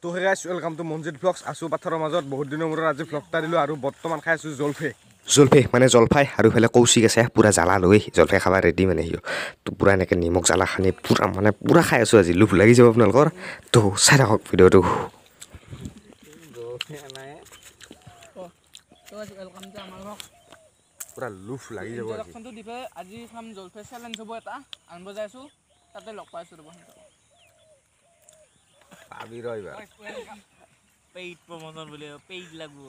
তো hey guys, welcome to Manjit vlogs. আছোঁ পাথৰৰ মাজত বহুত দিনৰ মূৰত আজি ভ্লগ এটা দিলোঁ আৰু বৰ্তমান খাই আছোঁ জলফে। জলফে মানে জলফাই আৰু ইফালে কৌশিক আছে পূৰা জ্বালা লৈ জলফাই খাবা ৰেডি মানে সিও তো পূৰা এনেকৈ নিমখ জ্বালা খানি পূৰা মানে পূৰা খাই আছোঁ আজি, লোভ লাগি যাব আপোনালোকৰ। তো চাই থাকক ভিডিঅ'টো। পূৰা লোভ লাগি যাব আজি। খাম জলফাই চেলেঞ্জ হ'ব এটা আনিব যাই আছোঁ, তাতে লগ পাইছোঁ ৰ'ব। পাবি ৰ এইবাৰ। পেইড প্ৰমোচন বুলি পেইড লাগব।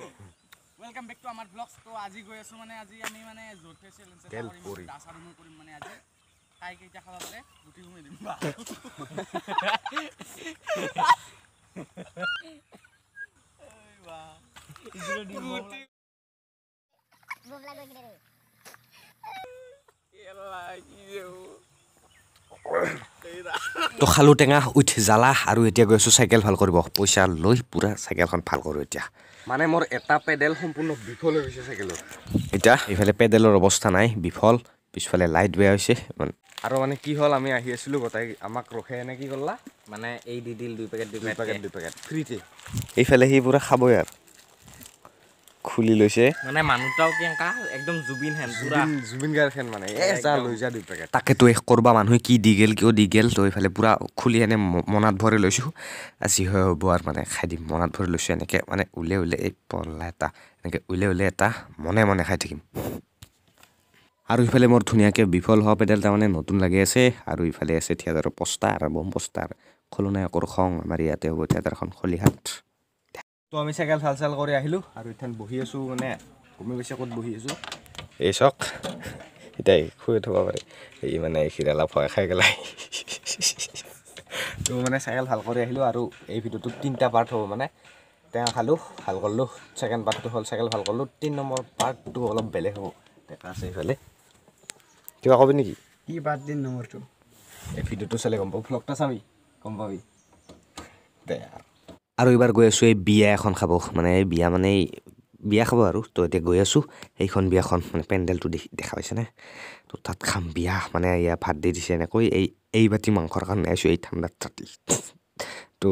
Welcome back to আমাৰ ব্লগছ। তো আজি গৈ আছোঁ মানে আজি আমি মানে জলফাই চেলেঞ্জ এটা কৰিম, দাস আৰু মই কৰিম মানে আজি তাই কেইটা খাব পাৰে গুটি সোমাই দিম। তো খালোঁ টেঙা উইথ জ্বালা আৰু এতিয়া গৈ আছোঁ চাইকেল ভাল কৰিব, পইচা লৈ পূৰা চাইকেলখন ভাল কৰোঁ এতিয়া। মানে মোৰ এটা পেডেল সম্পূৰ্ণ বিফল হৈ গৈছে চাইকেলৰ। এতিয়া এইফালে পেডেলৰ অৱস্থা নাই, বিফল, পিছফালে লাইট বেয়া হৈছে। আৰু মানে কি হ'ল, আমি আহি আছিলোঁ গোটাই আমাক ৰখে এনে কি কৰলা মানে এই দি দিল দুই পেকেট দুই পেকেট ফ্ৰীতে। এইফালে সি পূৰা খাবই আৰু খুলি লৈছে মানে মানুহটাও কেনেকা একদম জুবিন হেন, পুৰা জুবিন গাৰ্গ হেন মানে এ যা লৈ যা দুই পেকেট। তাকেতো এক কৰবা মানুহে কি দি গেল কিয় দি গেল। তো এইফালে পূৰা খুলি এনে মনাত ভৰি লৈছোঁ, আজি হয় হ'ব আৰু মানে খাই দিম। মনাত ভৰি লৈছোঁ এনেকৈ মানে উলিয়াই উলিয়াই এই পল্লা এটা এনেকৈ উলিয়াই উলিয়াই এটা মনে মনে খাই থাকিম। আৰু ইফালে মোৰ ধুনীয়াকৈ বিফল হোৱা পেডেল তাৰমানে নতুন লাগি আছে। আৰু ইফালে আছে থিয়েটাৰৰ পোষ্টাৰ, বম পোষ্টাৰ, খলনায়কৰ খং আমাৰ ইয়াতে হ'ব থিয়েটাৰখন খলিহাট। তো আমি চাইকেল ভাল চাল কৰি আহিলোঁ আৰু এতিয়া বহি আছোঁ, মানে কমি গৈছে ক'ত বহি আছোঁ এই চাওক। এতিয়া শুই থ'ব পাৰে এই মানে খিৰালা ভয় খাই গেলাই। তো মানে চাইকেল ভাল কৰি আহিলোঁ আৰু এই ভিডিঅ'টোত তিনিটা পাৰ্ট হ'ব, মানে টেঙা খালোঁ ভাল কৰিলোঁ, ছেকেণ্ড পাৰ্টটো হ'ল চাইকেল ভাল কৰিলোঁ, 3 নম্বৰ পাৰ্টটো অলপ বেলেগ হ'ব। টেকা আছে এইফালে, কিবা কবি নেকি? কি পাৰ্ট 3 নম্বৰটো? এই ভিডিঅ'টো চালে গম পাবি, ভ্লগটা চাবি গম পাবি দে। আৰু এইবাৰ গৈ আছোঁ এই বিয়া এখন খাব, মানে এই বিয়া মানে এই বিয়া খাব আৰু। তো এতিয়া গৈ আছোঁ সেইখন বিয়াখন মানে পেণ্ডেলটো দেখি দেখা পাইছেনে? তো তাত খাম বিয়া, মানে ইয়াত ভাত দি দিছে এনেকৈ এই বাতি মাংসৰ কাৰণে আহিছোঁ এই ঠাণ্ডাত ৰাতি। তো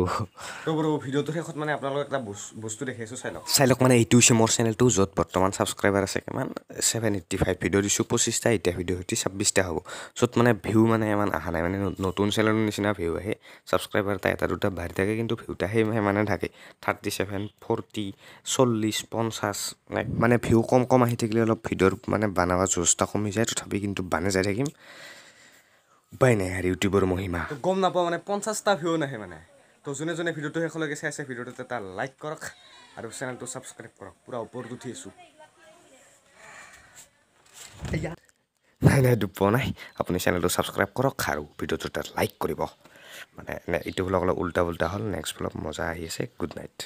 ভিডিঅ'টোৰ শেষত মানে আপোনালোকক এটা বস্তু দেখাইছোঁ, চাই লওক চাই লওক। মানে এইটো হৈছে মোৰ চেনেলটো য'ত বৰ্তমান ছাবস্ক্ৰাইবাৰ আছে কিমান 785, ভিডিঅ' দিছোঁ 25টা, এতিয়া ভিডিঅ' সৈতে 26টা হ'ব। য'ত মানে ভিউ মানে ইমান অহা নাই, মানে নতুন চেনেলৰ নিচিনা ভিউ আহে, ছাবস্ক্ৰাইবাৰ এটা দুটা বাঢ়ি থাকে কিন্তু ভিউটা সেই সিমানে থাকে 37, 40, 40, 50, মানে ভিউ কম কম আহি থাকিলে অলপ ভিডিঅ'ৰ মানে বনাব জোচটা কমি যায়, তথাপি কিন্তু বানে যাই থাকিম, উপায় নাই আৰু ইউটিউবৰ মহিমা। গম নাপাওঁ মানে 50টা ভিউ নাহে মানে। তো যোনে যোনে ভিডিঅ'টো শেষলৈকে চাই আছে ভিডিঅ'টোত এটা লাইক কৰক আৰু চেনেলটো ছাবস্ক্ৰাইব কৰক। পূৰা ওপৰত উঠি আছোঁ। নাই নাই দুখ পোৱা নাই, আপুনি চেনেলটো ছাবস্ক্ৰাইব কৰক আৰু ভিডিঅ'টো এটা লাইক কৰিব। মানে এইটো ভ্লগ অলপ উল্টা পুল্টা হ'ল, নেক্সট ভ্লগ মজা আহি আছে। Good night.